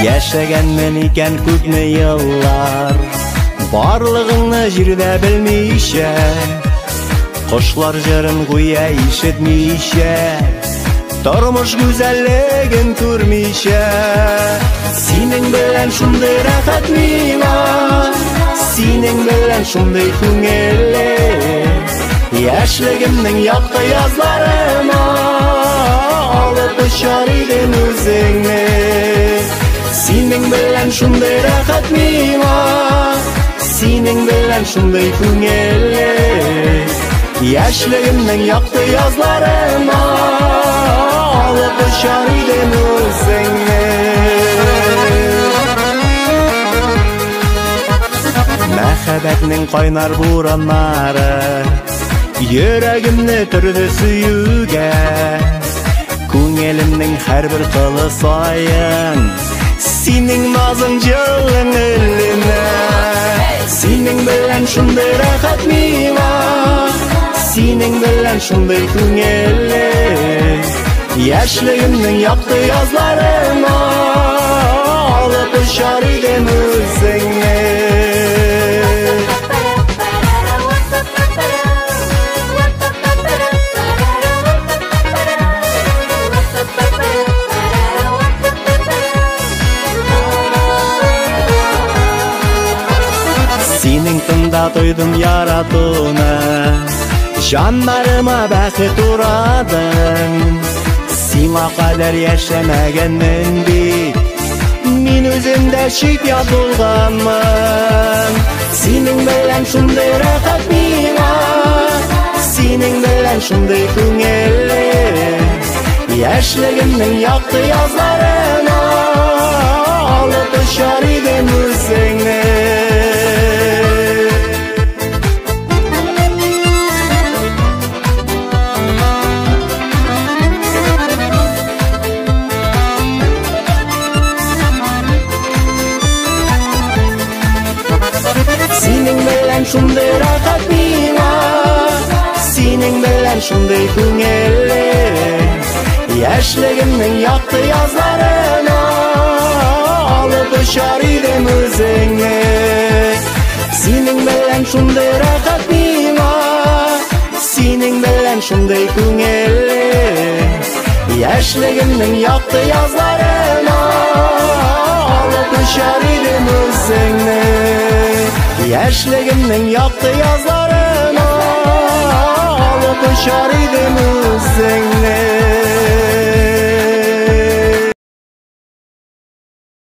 Яшәгәнмен икән күпме еллар, барлыгыңны җирдә белмичә, кошлар җырын гүя ишетмичә, тормыш гүзәллеген күрмичә. Синең белән шундый рәхәт миңа, синең белән шундый күңелле. Яшьлегемнең якты язларына алып очар идем үзеңне. Синең белән шундый рәхәт миңа, синең белән шундый күңелле. Яшьлегемнең якты язларына алып очар идем үзеңне. Мәхәббәтнең кайнар бураннары йөрәгемне төрде сөюгә. Күңелемнең һәрбер кылы саен синең назың җылың эленә. Синең белән шундый рәхәт миңа, синең белән шундый күңелле. Яшьлегемнең якты язларына алып очар идем үзеңне. Синең тында тойдым яратуны, җаннарыма бәхет урадың. Сиңа кадәр яшәмәгәнмен бит, мин үзем дә чит-ят булганмын. Синең белән шундый рәхәт миңа, синең белән шундый күңелле. Яшьлегемнең якты язларына алып очар идем үзеңне. Синең белән шундый рәхәт миңа, синең белән шундый күңелле. Яшьлегемнең якты язларына алып очар идем үзеңне. Синең белән шундый рәхәт миңа, синең белән шундый күңелле. Яшьлегемнең якты язларына алып очар идем үзеңне. Яшьлегемнең якты язларына алып очар идем үзеңне.